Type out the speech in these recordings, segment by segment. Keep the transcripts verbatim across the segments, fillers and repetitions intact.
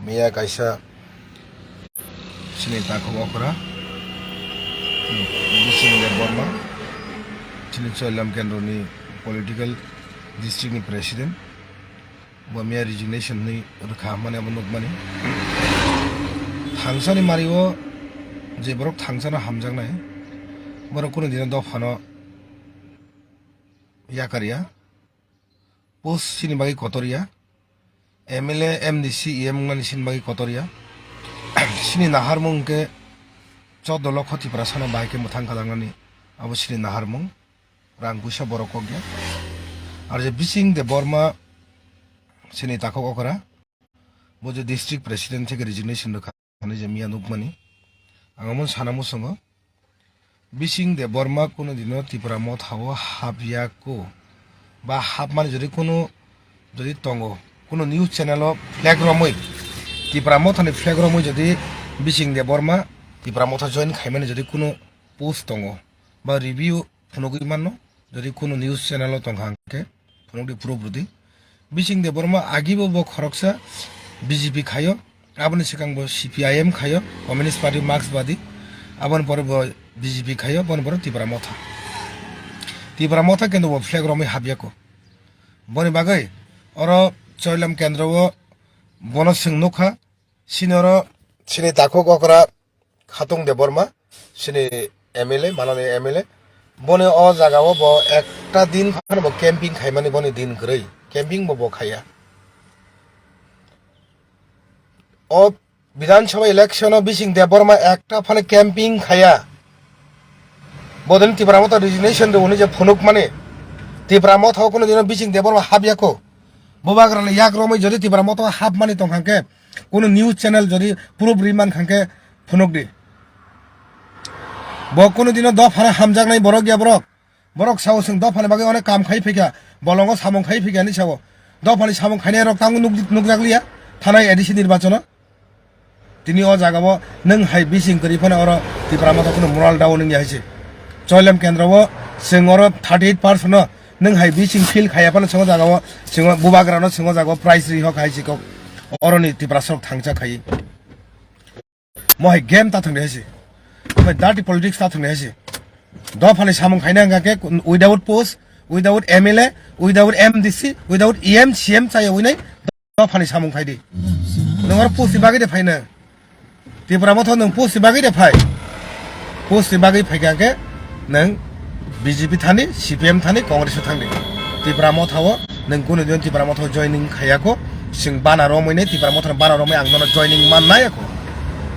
Miya kaisa chini takhuk okra, Bising Debbarma, chini Choilam Kendroni political district ni president, bo miya resignation ni rwkha hwnmani abo nukmani. Thangsani mario je borok thangsano hamjaknai, borok kunu dino dophano yakarya. Post chini bagwi kotor ya. M L A, M D C, E M wngnani chini bagwi kotor ya. Chini naharmung hwnkhe chordo lokho Tiprasano bahai khe mwthang kalagnani, abo chini naharmung. Rang puisa borok kok ya. Ar je Bising Debbarma chini takhuk okra, bo je district president theke resignation rwkha. Ani je miya nukmani. Ang omo sana muchungo. Bising Debbarma kunu dino Tipra Motha o hapya ko. Ba hapmani jodi kunu jodi tongo. Kunu news channel o flag romwi. Tipra Motha ni flag romwi jodi Bising Debbarma Tipra Motha join khaimani jodi kunu post tongo. Ba review phunugwi manno. Jodi kunu news channel o tongkha hwnkhe. Phunukdi proof rwdi. Bising Debbarma agibo bo khoroksa B J P khaio, aboni swkang bo C P I M khaio, Communist Party Marxbadi, aboni pore bo B J P khaio, boni pore Tipra Motha. Tipra Motha kendo bo flag romwi hapyako. Boni bagwi oro Choilam kendro o bono swng nukha, sini oro chini takhuk okra Khatung Debbarma, chini M L A, Manani M L A. Boni o jaga o bo ekta din phano bo camping khaimani boni din kwrwi. Camping bo bo khaiya. O Bidhan Sabha election o Bising Debbarma ekta phano camping khaiya. Bodoni Tipra Motha resignation rwni je phunukmani. Tipra Motha o kunu dino Bising Debbarma hapyako. Bubagrani yak romwi jodi Tipra Motha o hapmani tongkha khe, kunu news channel jodi proof ri mankha khe phunukdi. Bo kunu dino dophano hamjaknai borok ya borok. Borok sao chwng dophani bagwi onek kam khai phikha, bolongo samung khai phikha hinwi sao. Dophani samung khainai rok tamo nuk-, nukjakliya thanai A D C nirbachono. Tini o jaga o nwng hai bising kwrwi phano oro Tipra Motha kunu moral down wngya hai se. Choilem kendro o chwng oro thirty eight percent no nwng hai bising feel khaiya phano chwng o jaga o chwng o bubagra no chwng o jaga o prize ri hok hai se kok. Oroni Tiprasa rok thangcha khai. Mo hai game ta thangde hai se. Mo hai dirty politics ta thangde hai se. Dophani samung khaina hwnkha khe without post, without M L A, without M D C, without E M, C M chaya winai dophani samung khai di. Nwng oro post ni bagwi de phai nwng. Tipra Motha nwng post ni bagwi de phai. Post ni bagwi phai kha khe nwng B J P thani, C P M thani, Congress o thangdi. Tipra Motha o nwng kunu din Tipra Motha o joining khaiya kho, chwng bana romwi nai Tipra Motha no bana romwi ang nono joining man nai kho.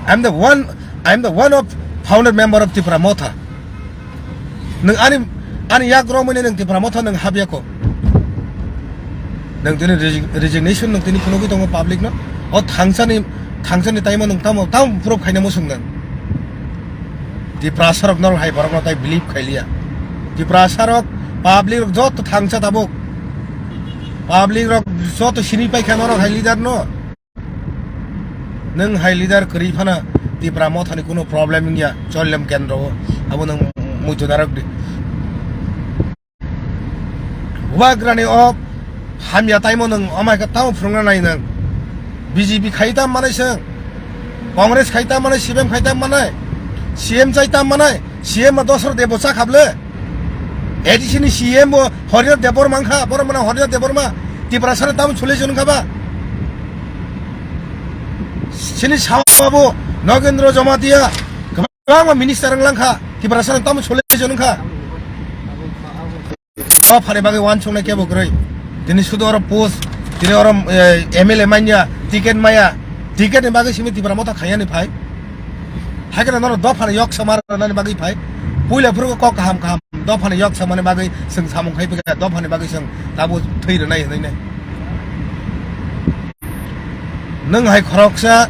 I am the one, I am the one of founder member of Tipra Motha. Nwng ani, ani yak romwi nai nwng Tipra Motha nwng habya kho. Nwng tini resi-, resignation nwng tini phunugwi tongo public no. O thangsani, thangsani time o nwng tamo, tamo proof khaina muchung nwng. Tiprasa rok norok hai borok no tai believe khailiya. Tiprasa rok public rok joto thangsa tabuk. Public rok joto sini paikha norok hai leader no. Nwng hai leader kwrwi phano Tipra Motha ni kunu problem wngya Choilem kendro o. Abo nwng muitu narwk di. Bubagrani o hamya taimo nwng amai khe tamo phwrwngna nai nwng. B J P khai tam manai swng. Congress khai tam manai, C P M khai tam manai. C M chai tam manai. C M ma Dosra Debo cha khable. A D C ni C M bo Harinath Debbarma wngkha. Borok mano Harinath Debbarma. Tiprasa no tamo chule chwng kha ba. Sini sao abo Nogendra Jamatia. Kwbangma minister wng langkha, Tiprasa no tamo sole jon wngkha. Dophani bagwi wansuknai kebo kwrwi. Tini sudu oro post, tini oro, eh, M L A manya, ticket maya, ticket ni bagwi simi Tipra Motha khaiyani phai. Haikhe norok dophani yok sama rwnani bagwi phai. Puila phuru kok kaham kaham dophani yok samani bagwi chwng samung khai phikha, dophani bagwi chwng tabo thwi rwnai hwnwi nai. Nwng hai khoroksa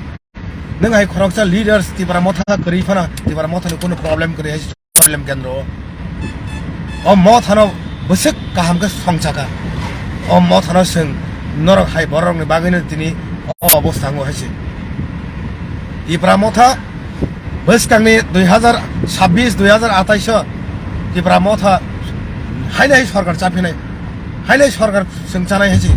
Nwng hai khoroksa leaders Tipra Motha kwrwi phano Tipra Motha ni kunu problem kwrwi hai Choilem kendro o. O Motha no bwswk kaham khe songchaka. O Motha no chwng norok hai borok ni bagwi no tini o obostha wngo hai se. Tipra Motha bwskang ni dui hazar chabbish, dui hazar atais o Tipra Motha haino hai sorkar chaphinai, haino hai sorkar chwng chanai hai se.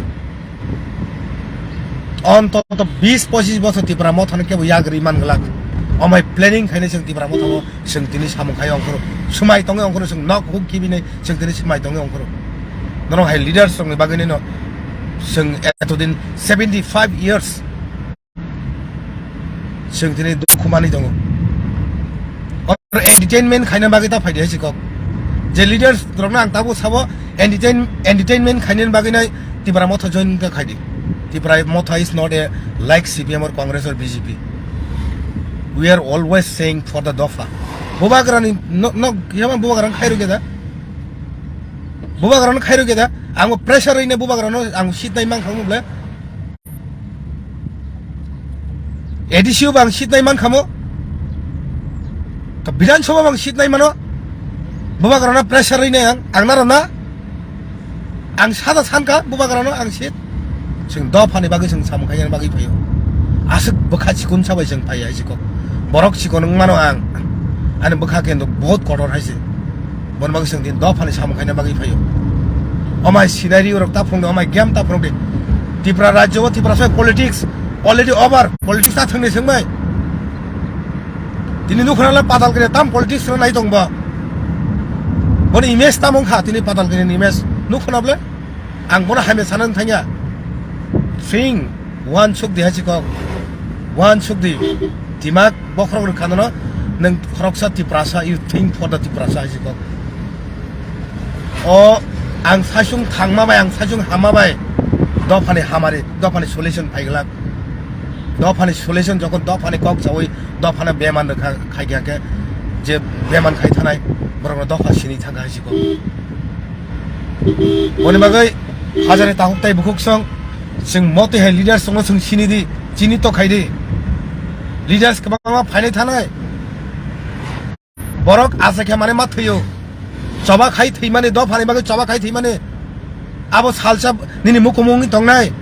Ontoto bis pochis bochor Tipra Mothano kebo yagri man glak. Omai planning khainai chwng Tipra Mothano chwng tini samung khai ongkhoro. Swmai tongwi ongkhoro chwng nok huk kibinai chwng tini swmai tongwi ongkhoro. Norok hai leaders rokni bagwi nino chwng etodin seventy five years chwng tini dukhu manwi tongo. Or entertainment khaina bagwi ta phaidi hai si kok. Je leaders rokno ang tabuk sabo entertain-, entertainment khainani bagwi nai Tipra Motha join ta khaidi. Tipra Motha is not a like C P M or Congress or B J P. We are always saying for the Dopha. Bubagrani no, no, yama Bubagrang khairu keda. Bubagrano khairu keda. Ang pressure rine Bubagrano ang seat nai mang khamu ble. A D C o bang seat nai man khamo. To Bidhan Sabha bang seat nai mano. Bubagrano pressure rine ang, ang naro na. Ang sada sanka Bubagrano ang seat. Chwng Dophani bagwi chwng samung khaina bagwi phaio. Aswk bwkha chikon sabai chwng phai hai sikok. Borok chikon wng mano ang. Ani bwkha kendo bahut kotor hai se. Bon bagwi chwng din Dophani samung khaina bagwi phaio. Omai scenario rok ta phung de, omai game ta phung de. Tipra rajyo o Tipra sai politics already over. Politics ta thwngni swngbai. Tini nukhna la Patal Kere tam politics rok nai tong ba. Boni image tam wng kha tini Patal Kere ni image. Nukhna ble ang bono hamya sana thangya. Swing one suk di hai sikok. One suk di. Dimak bokhorok rwkha nono, nwng khoroksa Tiprasa, you think for the Tiprasa hai sikok. O ang saichung thangma bai, ang saichung hamma bai, Dophani hamari, Dophani solution phaiglak. Dophani solution jokon Dophani kok chawi, Dophani beman rwkha khai khe, je beman khai thanai, borokno Dopha sini thangkha hai sikok. Boni bagwi hajani takhuk tai bukhuk song, chwng motwi hai leaders songno chwng sini di, chini to khai di. Leaders kwbangma phainai thanai. Borok asa khe mane ma thwiyo. Choba khai thwimani Dophani bagwi choba khai thwimani. Abo salsa nini mukumung tongnai.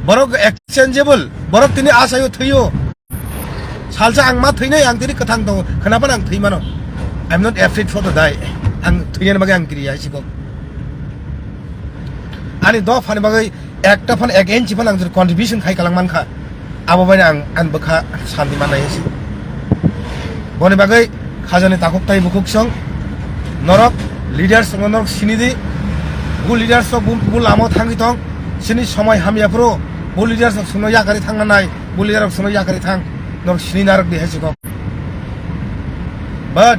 Borok exchangeable. Borok tini asayo thwiyo. Salsa ang ma thwinai, ang tini kwthang tongo. Khwnaphan ang thwi mano. I'm not afraid for the die. Ang thwinani bagwi ang kiriya sikok. Ani Dophani bagwi ekta phan ek inch phan ang jodi contribution khai kalang mankha, abo bai ang, ang bwkha santi manai se. Boni bagwi khajani takhuk tai bukhuk song norok leaders rok norok sini di, bu leaders rok bu, bu lama thangwi tong, sini somoi hamya phuru bu leaders rok sungno yakari thangna nai, bu leader rok sungno yakari thang, norok sini narok di hai sikok. But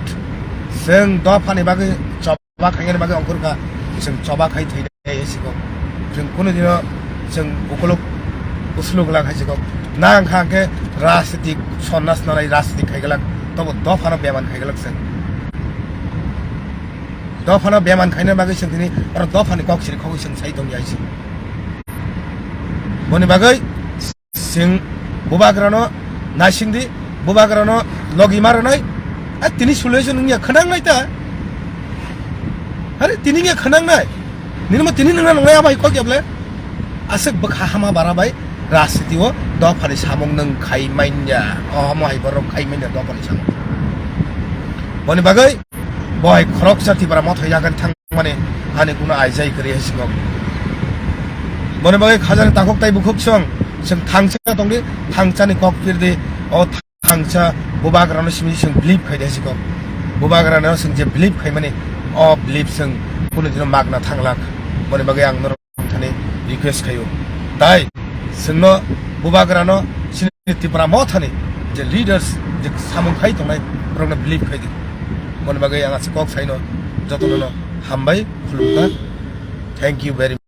chwng Dophani bagwi choba khaina bagwi ongkhor kha, chwng choba khai thwi nai sikok. Chwng kunu dino chwng ukuluk usluk lang hai sikok. Nang kha khe rajniti sonnas nanai rajniti khai glak, tobo Dophano beman khai glak chwng. Dophano beman khaina bagwi chwng tini oro Dophani kok siri khogwi chwng sai tong ya si. Boni bagwi chwng Bubagrano naising di, Bubagrano logi ma rwnai. A tini solution wngya khwnang nai ta. Are tini wngya khwnang nai. Nini mo tini nangna nangnai abai kok ya ble. Aswk bwkha hama bara bai rajniti o Dophani samung nwng khai manya. O hamo hai borok khai manya Dophani samung. Boni bagwi bo hai khoroksa Tipra Motha yagan thang mani ani kuno aijai kwrwi hai sikok. Boni bagwi khajani takhuk tai bukhuk song, chwng thangcha tongdi, thangchani kok pirdi, o thangcha Bubagrano simi chwng believe khai di hai sikok. Bubagrano chwng je believe khai mani, o believe chwng kunu dino magna thanglak. Boni bagwi ang norok thani request khaio. Tai chwngno Bubagrano chini Tipra Mothani je leaders je samung khai tongnai borokno believe khai di. Boni bagwi ang aswk kok saino jotono hambai khulumkha. Thank you very much.